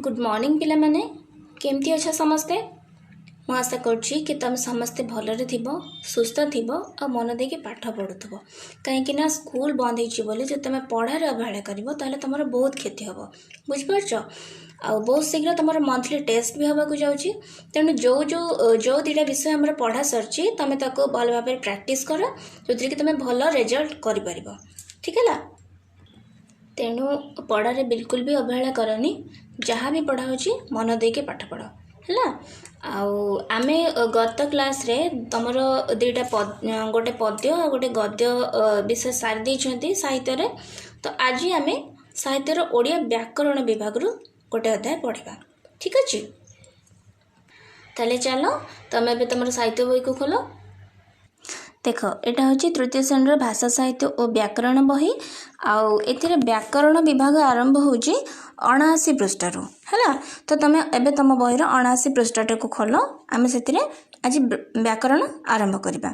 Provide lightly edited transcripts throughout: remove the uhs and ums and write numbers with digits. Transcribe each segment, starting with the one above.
Good morning ପିଲାମାନେ, କେମିତି ଅଛ ସମସ୍ତେ? ମୁଁ ଆଶା କରୁଛି କି ତୁମେ ସମସ୍ତେ ଭଲରେ ଥିବ, ସୁସ୍ଥ ଥିବ ଆଉ ମନ ଦେଇକି ପାଠ ପଢ଼ୁଥିବ। କାହିଁକି ନା ସ୍କୁଲ ବନ୍ଦ ହେଇଛି ବୋଲି ଯଦି ତୁମେ ପଢ଼ାରେ ଅବହେଳା କରିବ, ତାହେଲେ ତୁମର ବହୁତ କ୍ଷତି ହେବ, ବୁଝିପାରୁଛ? ଆଉ ବହୁତ ଶୀଘ୍ର ତୁମର ମନ୍ଥଲି ଟେଷ୍ଟ ବି ହେବାକୁ ଯାଉଛି। ତେଣୁ ଯେଉଁ ଯେଉଁ ଯେଉଁ ଦୁଇଟା ବିଷୟ ଆମର ପଢ଼ା ସରିଛି, ତୁମେ ତାକୁ ଭଲ ଭାବରେ ପ୍ରାକ୍ଟିସ୍ କର, ଯେଉଁଥିରେ କି ତୁମେ ଭଲ ରେଜଲ୍ଟ କରିପାରିବ। ଠିକ୍ ହେଲା? ତେଣୁ ପଢ଼ାରେ ବିଲକୁଲ ବି ଅବହେଳା କରନି। ଯାହା ବି ପଢ଼ା ହେଉଛି, ମନ ଦେଇକି ପାଠ ପଢ଼, ହେଲା? ଆଉ ଆମେ ଗତ କ୍ଲାସ୍ରେ ତୁମର ଦୁଇଟା, ଗୋଟେ ପଦ୍ୟ ଆଉ ଗୋଟେ ଗଦ୍ୟ ବିଷୟ ସାରି ଦେଇଛନ୍ତି ସାହିତ୍ୟରେ। ତ ଆଜି ଆମେ ସାହିତ୍ୟର ଓଡ଼ିଆ ବ୍ୟାକରଣ ବିଭାଗରୁ ଗୋଟେ ଅଧ୍ୟାୟ ପଢ଼ିବା, ଠିକ୍ ଅଛି? ତାହେଲେ ଚାଲ, ତମେ ଏବେ ତୁମର ସାହିତ୍ୟ ବହିକୁ ଖୋଲ। ଦେଖ, ଏଇଟା ହେଉଛି ତୃତୀୟ ଶ୍ରେଣୀର ଭାଷା ସାହିତ୍ୟ ଓ ବ୍ୟାକରଣ ବହି। ଆଉ ଏଥିରେ ବ୍ୟାକରଣ ବିଭାଗ ଆରମ୍ଭ ହେଉଛି 79 ପୃଷ୍ଠାରୁ, ହେଲା? ତ ତମେ ଏବେ ତମ ବହିର 79 ପୃଷ୍ଠାଟାକୁ ଖୋଲ। ଆମେ ସେଥିରେ ଆଜି ବ୍ୟାକରଣ ଆରମ୍ଭ କରିବା।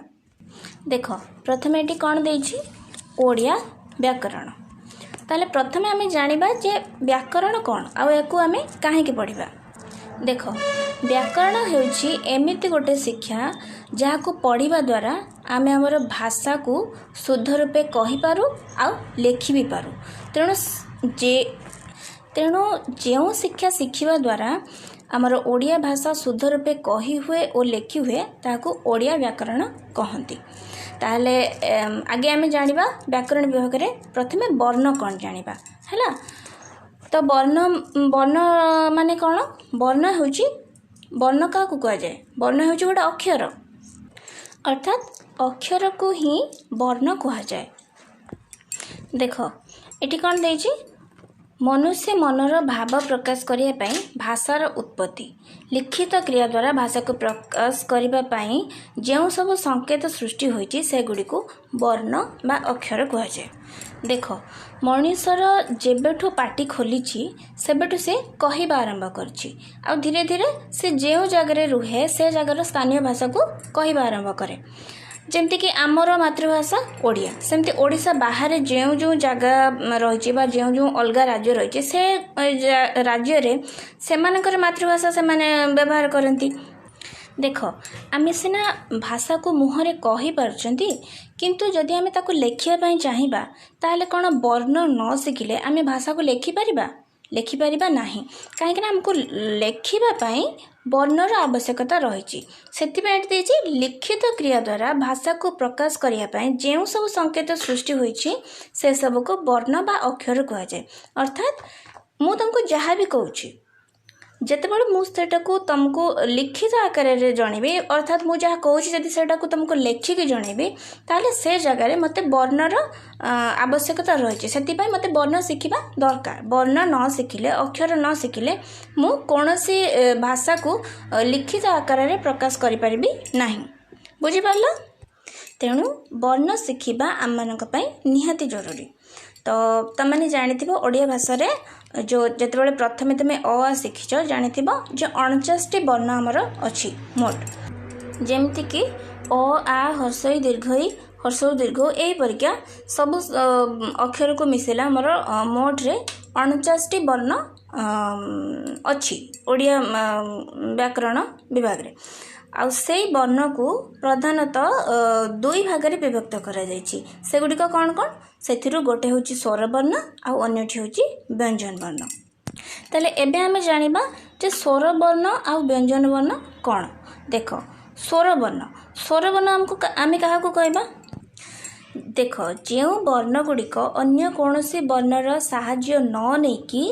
ଦେଖ, ପ୍ରଥମେ ଏଠି କ'ଣ ଦେଇଛି? ଓଡ଼ିଆ ବ୍ୟାକରଣ। ତାହେଲେ ପ୍ରଥମେ ଆମେ ଜାଣିବା ଯେ ବ୍ୟାକରଣ କ'ଣ ଆଉ ଏହାକୁ ଆମେ କାହିଁକି ପଢ଼ିବା। ଦେଖ, ବ୍ୟାକରଣ ହେଉଛି ଏମିତି ଗୋଟେ ଶିକ୍ଷା, ଯାହାକୁ ପଢ଼ିବା ଦ୍ୱାରା ଆମେ ଆମର ଭାଷାକୁ ଶୁଦ୍ଧ ରୂପେ କହିପାରୁ ଆଉ ଲେଖି ବି ପାରୁ। ତେଣୁ ଯେଉଁ ଶିକ୍ଷା ଶିଖିବା ଦ୍ୱାରା ଆମର ଓଡ଼ିଆ ଭାଷା ଶୁଦ୍ଧ ରୂପେ କହି ହୁଏ ଓ ଲେଖି ହୁଏ, ତାହାକୁ ଓଡ଼ିଆ ବ୍ୟାକରଣ କହନ୍ତି। ତାହେଲେ ଆଗେ ଆମେ ଜାଣିବା, ବ୍ୟାକରଣ ବିଭାଗରେ ପ୍ରଥମେ ବର୍ଣ୍ଣ କ'ଣ ଜାଣିବା, ହେଲା? ତ ବର୍ଣ୍ଣ ମାନେ କ'ଣ? ବର୍ଣ୍ଣ କାହାକୁ କୁହାଯାଏ? ବର୍ଣ୍ଣ ହେଉଛି ଗୋଟେ ଅକ୍ଷର, ଅର୍ଥାତ୍ ଅକ୍ଷରକୁ ହିଁ ବର୍ଣ୍ଣ କୁହାଯାଏ। ଦେଖ, ଏଠି କ'ଣ ଦେଇଛି? ମନୁଷ୍ୟ ମନର ଭାବ ପ୍ରକାଶ କରିବା ପାଇଁ ଭାଷାର ଉତ୍ପତ୍ତି। ଲିଖିତ କ୍ରିୟା ଦ୍ୱାରା ଭାଷାକୁ ପ୍ରକାଶ କରିବା ପାଇଁ ଯେଉଁ ସବୁ ସଂକେତ ସୃଷ୍ଟି ହୋଇଛି, ସେଗୁଡ଼ିକୁ ବର୍ଣ୍ଣ ବା ଅକ୍ଷର କୁହାଯାଏ। ଦେଖ, ମଣିଷର ଯେବେଠୁ ପାଟି ଖୋଲିଛି, ସେବେଠୁ ସେ କହିବା ଆରମ୍ଭ କରିଛି। ଆଉ ଧୀରେ ଧୀରେ ସେ ଯେଉଁ ଜାଗାରେ ରୁହେ, ସେ ଜାଗାର ସ୍ଥାନୀୟ ଭାଷାକୁ କହିବା ଆରମ୍ଭ କରେ। ଯେମିତିକି ଆମର ମାତୃଭାଷା ଓଡ଼ିଆ, ସେମିତି ଓଡ଼ିଶା ବାହାରେ ଯେଉଁ ଯେଉଁ ଜାଗା ରହିଛି ବା ଯେଉଁ ଯେଉଁ ଅଲଗା ରାଜ୍ୟ ରହିଛି, ସେ ରାଜ୍ୟରେ ସେମାନଙ୍କର ମାତୃଭାଷା ସେମାନେ ବ୍ୟବହାର କରନ୍ତି। ଦେଖ, ଆମେ ସିନା ଭାଷାକୁ ମୁହଁରେ କହିପାରୁଛନ୍ତି, କିନ୍ତୁ ଯଦି ଆମେ ତାକୁ ଲେଖିବା ପାଇଁ ଚାହିଁବା, ତାହେଲେ କ'ଣ ବର୍ଣ୍ଣ ନ ଶିଖିଲେ ଆମେ ଭାଷାକୁ ଲେଖିପାରିବା? ଲେଖିପାରିବା ନାହିଁ। କାହିଁକିନା ଆମକୁ ଲେଖିବା ପାଇଁ ବର୍ଣ୍ଣର ଆବଶ୍ୟକତା ରହିଛି। ସେଥିପାଇଁ ଏଠି ଦେଇଛି, ଲିଖିତ କ୍ରିୟା ଦ୍ୱାରା ଭାଷାକୁ ପ୍ରକାଶ କରିବା ପାଇଁ ଯେଉଁ ସବୁ ସଂକେତ ସୃଷ୍ଟି ହୋଇଛି, ସେସବୁକୁ ବର୍ଣ୍ଣ ବା ଅକ୍ଷର କୁହାଯାଏ। ଅର୍ଥାତ୍ ମୁଁ ତୁମକୁ ଯାହା ବି କହୁଛି, ଯେତେବେଳେ ମୁଁ ସେଇଟାକୁ ତୁମକୁ ଲିଖିତ ଆକାରରେ ଜଣେଇବି, ଅର୍ଥାତ୍ ମୁଁ ଯାହା କହୁଛି ଯଦି ସେଇଟାକୁ ତୁମକୁ ଲେଖିକି ଜଣେଇବି, ତାହେଲେ ସେ ଜାଗାରେ ମୋତେ ବର୍ଣ୍ଣର ଆବଶ୍ୟକତା ରହିଛି। ସେଥିପାଇଁ ମୋତେ ବର୍ଣ୍ଣ ଶିଖିବା ଦରକାର। ବର୍ଣ୍ଣ ନ ଶିଖିଲେ, ଅକ୍ଷର ନ ଶିଖିଲେ ମୁଁ କୌଣସି ଭାଷାକୁ ଲିଖିତ ଆକାରରେ ପ୍ରକାଶ କରିପାରିବି ନାହିଁ। ବୁଝିପାରିଲ? ତେଣୁ ବର୍ଣ୍ଣ ଶିଖିବା ଆମମାନଙ୍କ ପାଇଁ ନିହାତି ଜରୁରୀ। ତ ତମେମାନେ ଜାଣିଥିବ, ଓଡ଼ିଆ ଭାଷାରେ ଯେଉଁ ଯେତେବେଳେ ପ୍ରଥମେ ତୁମେ ଅ ଆ ଶିଖିଛ, ଜାଣିଥିବ ଯେ 49ଟି ବର୍ଣ୍ଣ ଆମର ଅଛି ମୋଟ। ଯେମିତିକି ଅ, ଆ, ହର୍ଷଇ, ଦୀର୍ଘଇ, ହର୍ଷଉ, ଦୀର୍ଘ, ଏହିପରିକା ସବୁ ଅକ୍ଷରକୁ ମିଶିଲେ ଆମର ମୋଟରେ 49ଟି ବର୍ଣ୍ଣ ଅଛି ଓଡ଼ିଆ ବ୍ୟାକରଣ ବିଭାଗରେ। ଆଉ ସେଇ ବର୍ଣ୍ଣକୁ ପ୍ରଧାନତଃ ଦୁଇ ଭାଗରେ ବିଭକ୍ତ କରାଯାଇଛି। ସେଗୁଡ଼ିକ କ'ଣ କ'ଣ? ସେଥିରୁ ଗୋଟେ ହେଉଛି ସ୍ୱରବର୍ଣ୍ଣ ଆଉ ଅନ୍ୟଟି ହେଉଛି ବ୍ୟଞ୍ଜନ ବର୍ଣ୍ଣ। ତାହେଲେ ଏବେ ଆମେ ଜାଣିବା ଯେ ସ୍ୱରବର୍ଣ୍ଣ ଆଉ ବ୍ୟଞ୍ଜନ ବର୍ଣ୍ଣ କ'ଣ। ଦେଖ, ସ୍ୱରବର୍ଣ୍ଣ ଆମେ କାହାକୁ କହିବା? ଦେଖ, ଯେଉଁ ବର୍ଣ୍ଣ ଗୁଡ଼ିକ ଅନ୍ୟ କୌଣସି ବର୍ଣ୍ଣର ସାହାଯ୍ୟ ନ ନେଇକି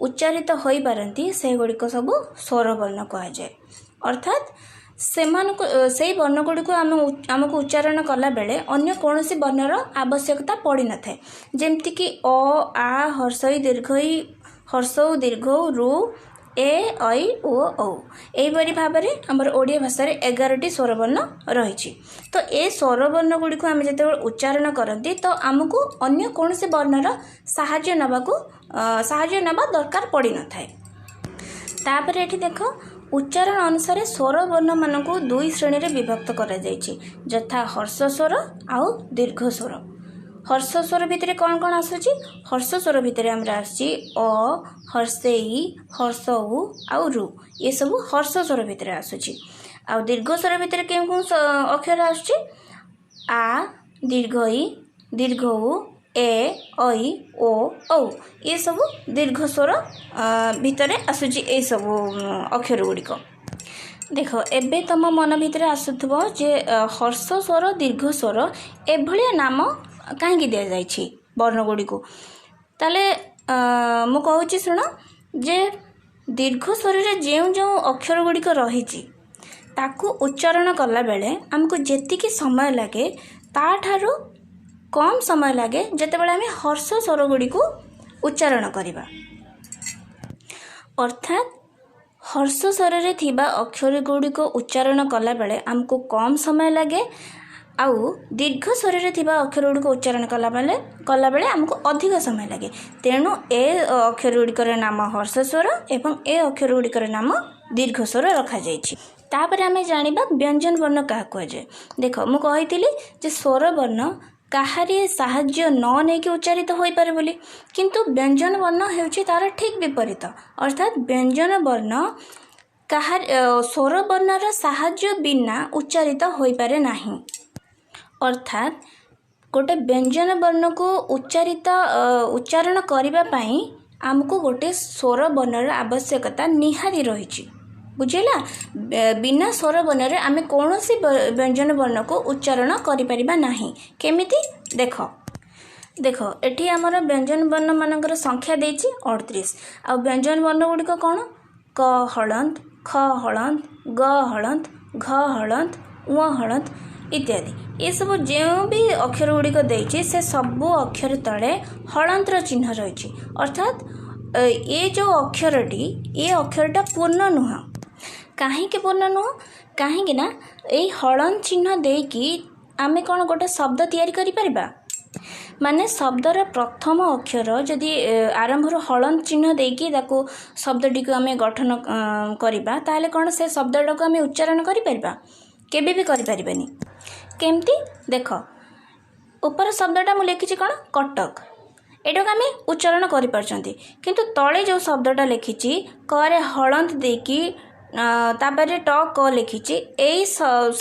ଉଚ୍ଚାରିତ ହୋଇପାରନ୍ତି, ସେଗୁଡ଼ିକ ସବୁ ସ୍ୱରବର୍ଣ୍ଣ କୁହାଯାଏ। ଅର୍ଥାତ୍ ସେଇ ବର୍ଣ୍ଣ ଗୁଡ଼ିକୁ ଆମକୁ ଉଚ୍ଚାରଣ କଲାବେଳେ ଅନ୍ୟ କୌଣସି ବର୍ଣ୍ଣର ଆବଶ୍ୟକତା ପଡ଼ିନଥାଏ। ଯେମିତିକି ଅ, ଆ, ହର୍ଷଇ, ଦୀର୍ଘଇ, ହର୍ଷଉ, ଦୀର୍ଘଉ, ରୁ, ଏ, ଐ, ଓ, ଔ। ଏହିପରି ଭାବରେ ଆମର ଓଡ଼ିଆ ଭାଷାରେ 11ଟି ସ୍ୱରବର୍ଣ୍ଣ ରହିଛି। ତ ଏ ସ୍ୱରବର୍ଣ୍ଣ ଗୁଡ଼ିକୁ ଆମେ ଯେତେବେଳେ ଉଚ୍ଚାରଣ କରନ୍ତି, ତ ଆମକୁ ଅନ୍ୟ କୌଣସି ବର୍ଣ୍ଣର ସାହାଯ୍ୟ ନେବା ଦରକାର ପଡ଼ିନଥାଏ। ତାପରେ ଏଠି ଦେଖ, ଉଚ୍ଚାରଣ ଅନୁସାରେ ସ୍ୱରବର୍ଣ୍ଣମାନଙ୍କୁ ଦୁଇ ଶ୍ରେଣୀରେ ବିଭକ୍ତ କରାଯାଇଛି, ଯଥା ହର୍ଷ ସ୍ୱର ଆଉ ଦୀର୍ଘ ସ୍ୱର। ହର୍ଷ ସ୍ୱର ଭିତରେ କ'ଣ କ'ଣ ଆସୁଛି? ହର୍ଷ ସ୍ୱର ଭିତରେ ଆମର ଆସୁଛି ଅ, ହର୍ଷେଇ, ହର୍ଷଉ ଆଉ ରୁ। ଏସବୁ ହର୍ଷ ସ୍ୱର ଭିତରେ ଆସୁଛି। ଆଉ ଦୀର୍ଘ ସ୍ୱର ଭିତରେ କେଉଁ କେଉଁ ଅକ୍ଷର ଆସୁଛି? ଆ, ଦୀର୍ଘ ଇ, ଦୀର୍ଘ ଉ, ଏ, ଐ, ଓ, ଔ। ଏସବୁ ଦୀର୍ଘ ସ୍ୱର ଭିତରେ ଆସୁଛି ଏଇସବୁ ଅକ୍ଷର ଗୁଡ଼ିକ। ଦେଖ, ଏବେ ତମ ମନ ଭିତରେ ଆସୁଥିବ ଯେ ହର୍ଷ ସ୍ୱର, ଦୀର୍ଘ ସ୍ୱର ଏଭଳିଆ ନାମ କାହିଁକି ଦିଆଯାଇଛି ବର୍ଣ୍ଣ ଗୁଡ଼ିକୁ? ତାହେଲେ ମୁଁ କହୁଛି ଶୁଣ ଯେ ଦୀର୍ଘ ସ୍ୱରରେ ଯେଉଁ ଯେଉଁ ଅକ୍ଷର ଗୁଡ଼ିକ ରହିଛି, ତାକୁ ଉଚ୍ଚାରଣ କଲାବେଳେ ଆମକୁ ଯେତିକି ସମୟ ଲାଗେ, ତାଠାରୁ କମ୍ ସମୟ ଲାଗେ ଯେତେବେଳେ ଆମେ ହର୍ଷ ସ୍ୱର ଗୁଡ଼ିକୁ ଉଚ୍ଚାରଣ କରିବା। ଅର୍ଥାତ୍ ହର୍ଷ ସ୍ୱରରେ ଥିବା ଅକ୍ଷର ଗୁଡ଼ିକ ଉଚ୍ଚାରଣ କଲାବେଳେ ଆମକୁ କମ୍ ସମୟ ଲାଗେ ଆଉ ଦୀର୍ଘ ସ୍ୱରରେ ଥିବା ଅକ୍ଷର ଗୁଡ଼ିକ ଉଚ୍ଚାରଣ କଲାବେଳେ ଆମକୁ ଅଧିକ ସମୟ ଲାଗେ। ତେଣୁ ଏ ଅକ୍ଷର ଗୁଡ଼ିକର ନାମ ହର୍ଷ ସ୍ୱର ଏବଂ ଏ ଅକ୍ଷର ଗୁଡ଼ିକର ନାମ ଦୀର୍ଘ ସ୍ୱର ରଖାଯାଇଛି। ତାପରେ ଆମେ ଜାଣିବା ବ୍ୟଞ୍ଜନ ବର୍ଣ୍ଣ କାହାକୁ କୁହାଯାଏ। ଦେଖ, ମୁଁ କହିଥିଲି ଯେ ସ୍ୱର ବର୍ଣ୍ଣ କାହାରି ସାହାଯ୍ୟ ନ ନେଇକି ଉଚ୍ଚାରିତ ହୋଇପାରେ ବୋଲି, କିନ୍ତୁ ବ୍ୟଞ୍ଜନ ବର୍ଣ୍ଣ ହେଉଛି ତାର ଠିକ୍ ବିପରୀତ। ଅର୍ଥାତ୍ ବ୍ୟଞ୍ଜନ ବର୍ଣ୍ଣ କାହାରି ସ୍ୱର ବର୍ଣ୍ଣର ସାହାଯ୍ୟ ବିନା ଉଚ୍ଚାରିତ ହୋଇପାରେ ନାହିଁ। ଅର୍ଥାତ୍ ଗୋଟେ ବ୍ୟଞ୍ଜନ ବର୍ଣ୍ଣକୁ ଉଚ୍ଚାରଣ କରିବା ପାଇଁ ଆମକୁ ଗୋଟେ ସ୍ୱର ବର୍ଣ୍ଣର ଆବଶ୍ୟକତା ନିହାତି ରହିଛି। ବୁଝିଲା? ବିନା ସ୍ୱର ବର୍ଣ୍ଣରେ ଆମେ କୌଣସି ବ୍ୟଞ୍ଜନ ବର୍ଣ୍ଣକୁ ଉଚ୍ଚାରଣ କରିପାରିବା ନାହିଁ। କେମିତି? ଦେଖ ଦେଖ, ଏଠି ଆମର ବ୍ୟଞ୍ଜନ ବର୍ଣ୍ଣମାନଙ୍କର ସଂଖ୍ୟା ଦେଇଛି 38। ଆଉ ବ୍ୟଞ୍ଜନ ବର୍ଣ୍ଣ ଗୁଡ଼ିକ କ'ଣ? କ ହଳନ୍ତ, ଖ ହଳନ୍ତ, ଗ ହଳନ୍ତ, ଘ ହଳନ୍ତ, ଉଁ ହଳନ୍ତ ଇତ୍ୟାଦି। ଏସବୁ ଯେଉଁ ବି ଅକ୍ଷର ଗୁଡ଼ିକ ଦେଇଛି, ସେ ସବୁ ଅକ୍ଷର ତଳେ ହଳନ୍ତର ଚିହ୍ନ ରହିଛି। ଅର୍ଥାତ୍ ଏ ଯେଉଁ ଅକ୍ଷରଟି, ଏ ଅକ୍ଷରଟା ପୂର୍ଣ୍ଣ ନୁହଁ। କାହିଁକି ପୂର୍ଣ୍ଣ ନୁହଁ? କାହିଁକି ନା ଏଇ ହଳନ୍ତ ଚିହ୍ନ ଦେଇକି ଆମେ କ'ଣ ଗୋଟେ ଶବ୍ଦ ତିଆରି କରିପାରିବା? ମାନେ ଶବ୍ଦର ପ୍ରଥମ ଅକ୍ଷର ଯଦି ଆରମ୍ଭରୁ ହଳନ୍ତ ଚିହ୍ନ ଦେଇକି ତାକୁ ଶବ୍ଦଟିକୁ ଆମେ ଗଠନ କରିବା, ତାହେଲେ କ'ଣ ସେ ଶବ୍ଦଟାକୁ ଆମେ ଉଚ୍ଚାରଣ କରିପାରିବା? କେବେ ବି କରିପାରିବାନି। କେମିତି? ଦେଖ, ଉପର ଶବ୍ଦଟା ମୁଁ ଲେଖିଛି କ'ଣ? କଟକ। ଏଇଟାକୁ ଆମେ ଉଚ୍ଚାରଣ କରିପାରୁଛନ୍ତି, କିନ୍ତୁ ତଳେ ଯେଉଁ ଶବ୍ଦଟା ଲେଖିଛି, କରେ ହଳନ୍ତ ଦେଇକି ତାପରେ ଟ କ ଲେଖିଛି, ଏଇ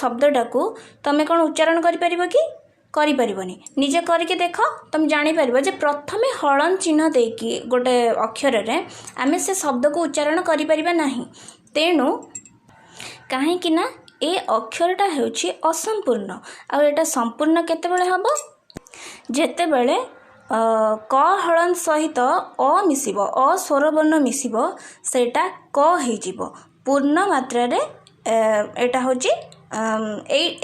ଶବ୍ଦଟାକୁ ତମେ କ'ଣ ଉଚ୍ଚାରଣ କରିପାରିବ କି? କରିପାରିବନି। ନିଜେ କରିକି ଦେଖ, ତମେ ଜାଣିପାରିବ ଯେ ପ୍ରଥମେ ହଳନ୍ତ ଚିହ୍ନ ଦେଇକି ଗୋଟେ ଅକ୍ଷରରେ ଆମେ ସେ ଶବ୍ଦକୁ ଉଚ୍ଚାରଣ କରିପାରିବା ନାହିଁ। ତେଣୁ କାହିଁକି ନା ଏ ଅକ୍ଷରଟା ହେଉଛି ଅସମ୍ପୂର୍ଣ୍ଣ। ଆଉ ଏଇଟା ସମ୍ପୂର୍ଣ୍ଣ କେତେବେଳେ ହେବ? ଯେତେବେଳେ କ ହଳନ୍ତ ସହିତ ଅ ମିଶିବ, ଅ ସ୍ୱରବର୍ଣ୍ଣ ମିଶିବ, ସେଇଟା କ ହେଇଯିବ ପୂର୍ଣ୍ଣ ମାତ୍ରାରେ। ଏଇଟା ହେଉଛି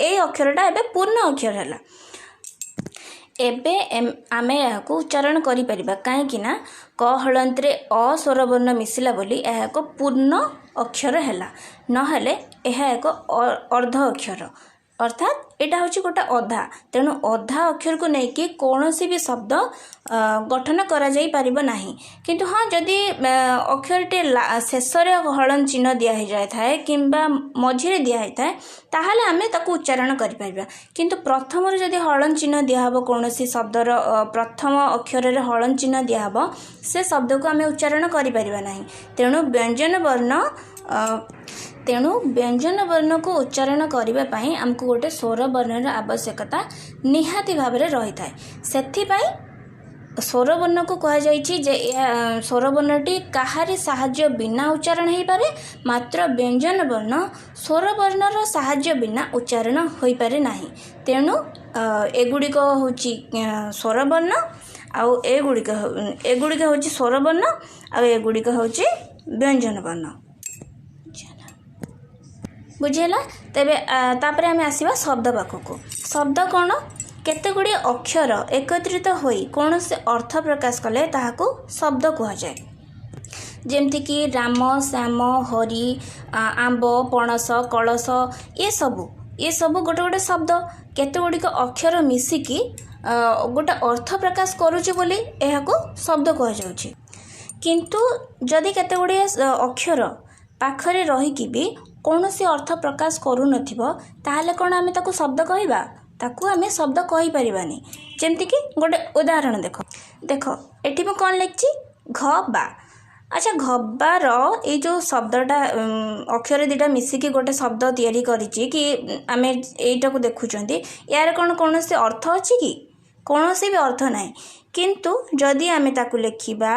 ଏଇ ଅକ୍ଷରଟା ଏବେ ପୂର୍ଣ୍ଣ ଅକ୍ଷର ହେଲା। ଏବେ ଆମେ ଏହାକୁ ଉଚ୍ଚାରଣ କରିପାରିବା। କାହିଁକି ନା କ ହଳନ୍ତରେ ଅ ସ୍ୱରବର୍ଣ୍ଣ ମିଶିଲା ବୋଲି ଏହା ଏକ ପୂର୍ଣ୍ଣ ଅକ୍ଷର ହେଲା। ନହେଲେ ଏହା ଏକ ଅର୍ଦ୍ଧ ଅକ୍ଷର। ଅର୍ଥାତ୍ ଏଇଟା ହେଉଛି ଗୋଟେ ଅଧା। ତେଣୁ ଅଧା ଅକ୍ଷରକୁ ନେଇକି କୌଣସି ବି ଶବ୍ଦ ଗଠନ କରାଯାଇ ପାରିବ ନାହିଁ। କିନ୍ତୁ ହଁ, ଯଦି ଅକ୍ଷରଟି ଶେଷରେ ହଳନ୍ତ ଚିହ୍ନ ଦିଆ ହେଇଯାଇଥାଏ କିମ୍ବା ମଝିରେ ଦିଆ ହେଇଥାଏ, ତାହେଲେ ଆମେ ତାକୁ ଉଚ୍ଚାରଣ କରିପାରିବା। କିନ୍ତୁ ପ୍ରଥମରୁ ଯଦି ହଳନ୍ତ ଚିହ୍ନ ଦିଆହେବ, କୌଣସି ଶବ୍ଦର ପ୍ରଥମ ଅକ୍ଷରରେ ହଳନ୍ତ ଚିହ୍ନ ଦିଆହେବ, ସେ ଶବ୍ଦକୁ ଆମେ ଉଚ୍ଚାରଣ କରିପାରିବା ନାହିଁ। ତେଣୁ ବ୍ୟଞ୍ଜନ ବର୍ଣ୍ଣକୁ ଉଚ୍ଚାରଣ କରିବା ପାଇଁ ଆମକୁ ଗୋଟେ ସ୍ୱର ବର୍ଣ୍ଣର ଆବଶ୍ୟକତା ନିହାତି ଭାବରେ ରହିଥାଏ। ସେଥିପାଇଁ ସ୍ୱରବର୍ଣ୍ଣକୁ କୁହାଯାଇଛି ଯେ ଏହା ସ୍ୱରବର୍ଣ୍ଣଟି କାହାରି ସାହାଯ୍ୟ ବିନା ଉଚ୍ଚାରଣ ହେଇପାରେ, ମାତ୍ର ବ୍ୟଞ୍ଜନ ବର୍ଣ୍ଣ ସ୍ୱରବର୍ଣ୍ଣର ସାହାଯ୍ୟ ବିନା ଉଚ୍ଚାରଣ ହୋଇପାରେ ନାହିଁ। ତେଣୁ ଏଗୁଡ଼ିକ ହେଉଛି ସ୍ୱରବର୍ଣ୍ଣ ଆଉ ଏଗୁଡ଼ିକ ହେଉଛି ସ୍ୱରବର୍ଣ୍ଣ ଆଉ ଏଗୁଡ଼ିକ ହେଉଛି ବ୍ୟଞ୍ଜନ ବର୍ଣ୍ଣ। ବୁଝିହେଲା? ତେବେ ତାପରେ ଆମେ ଆସିବା ଶବ୍ଦ ପାଖକୁ। ଶବ୍ଦ କ'ଣ? କେତେ ଗୁଡ଼ିଏ ଅକ୍ଷର ଏକତ୍ରିତ ହୋଇ କୌଣସି ଅର୍ଥ ପ୍ରକାଶ କଲେ ତାହାକୁ ଶବ୍ଦ କୁହାଯାଏ। ଯେମିତିକି ରାମ, ଶ୍ୟାମ, ହରି, ଆମ୍ବ, ପଣସ, କଳସ, ଏସବୁ ଗୋଟେ ଗୋଟେ ଶବ୍ଦ। କେତେ ଗୁଡ଼ିକ ଅକ୍ଷର ମିଶିକି ଗୋଟେ ଅର୍ଥ ପ୍ରକାଶ କରୁଛି ବୋଲି ଏହାକୁ ଶବ୍ଦ କୁହାଯାଉଛି। କିନ୍ତୁ ଯଦି କେତେ ଗୁଡ଼ିଏ ଅକ୍ଷର ପାଖରେ ରହିକି ବି କୌଣସି ଅର୍ଥ ପ୍ରକାଶ କରୁନଥିବ, ତାହେଲେ କ'ଣ ଆମେ ତାକୁ ଶବ୍ଦ କହିବା? ତାକୁ ଆମେ ଶବ୍ଦ କହିପାରିବାନି। ଯେମିତିକି ଗୋଟେ ଉଦାହରଣ ଦେଖ। ଦେଖ, ଏଠି ମୁଁ କ'ଣ ଲେଖିଛି? ଘ ବା। ଆଚ୍ଛା, ଘବାର ଏଇ ଯେଉଁ ଶବ୍ଦଟା, ଅକ୍ଷର ଦୁଇଟା ମିଶିକି ଗୋଟେ ଶବ୍ଦ ତିଆରି କରିଛି କି ଆମେ ଏଇଟାକୁ ଦେଖୁଛନ୍ତି, ଏହାର କ'ଣ କୌଣସି ଅର୍ଥ ଅଛି କି? କୌଣସି ବି ଅର୍ଥ ନାହିଁ। କିନ୍ତୁ ଯଦି ଆମେ ତାକୁ ଲେଖିବା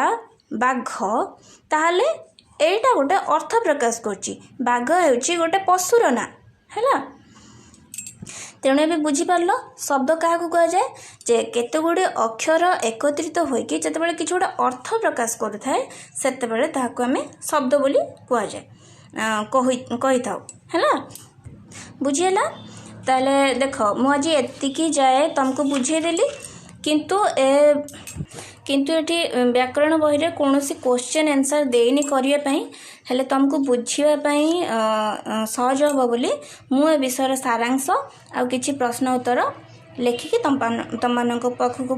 ବାଘ, ତାହେଲେ ଏଇଟା ଗୋଟେ ଅର୍ଥ ପ୍ରକାଶ କରୁଛି। ବାଘ ହେଉଛି ଗୋଟେ ପଶୁର ନାଁ, ହେଲା? ତେଣୁ ଏବେ ବୁଝିପାରିଲ ଶବ୍ଦ କାହାକୁ କୁହାଯାଏ, ଯେ କେତେ ଗୁଡ଼ିଏ ଅକ୍ଷର ଏକତ୍ରିତ ହୋଇକି ଯେତେବେଳେ କିଛି ଗୋଟେ ଅର୍ଥ ପ୍ରକାଶ କରୁଥାଏ, ସେତେବେଳେ ତାହାକୁ ଆମେ ଶବ୍ଦ ବୋଲି କୁହାଯାଏ, କହିଥାଉ। ହେଲା, ବୁଝିହେଲା? ତାହେଲେ ଦେଖ, ମୁଁ ଆଜି ଏତିକି ଯାଏ ତୁମକୁ ବୁଝେଇଦେଲି। କିନ୍ତୁ ଏଠି ବ୍ୟାକରଣ ବହିରେ କୌଣସି କୋଶ୍ଚେନ୍ ଆନ୍ସର୍ ଦେଇନି କରିବା ପାଇଁ। ହେଲେ ତୁମକୁ ବୁଝିବା ପାଇଁ ସହଜ ହେବ ବୋଲି ମୁଁ ଏ ବିଷୟର ସାରାଂଶ ଆଉ କିଛି ପ୍ରଶ୍ନ ଉତ୍ତର ଲେଖିକି ତୁମମାନଙ୍କ ପାଖକୁ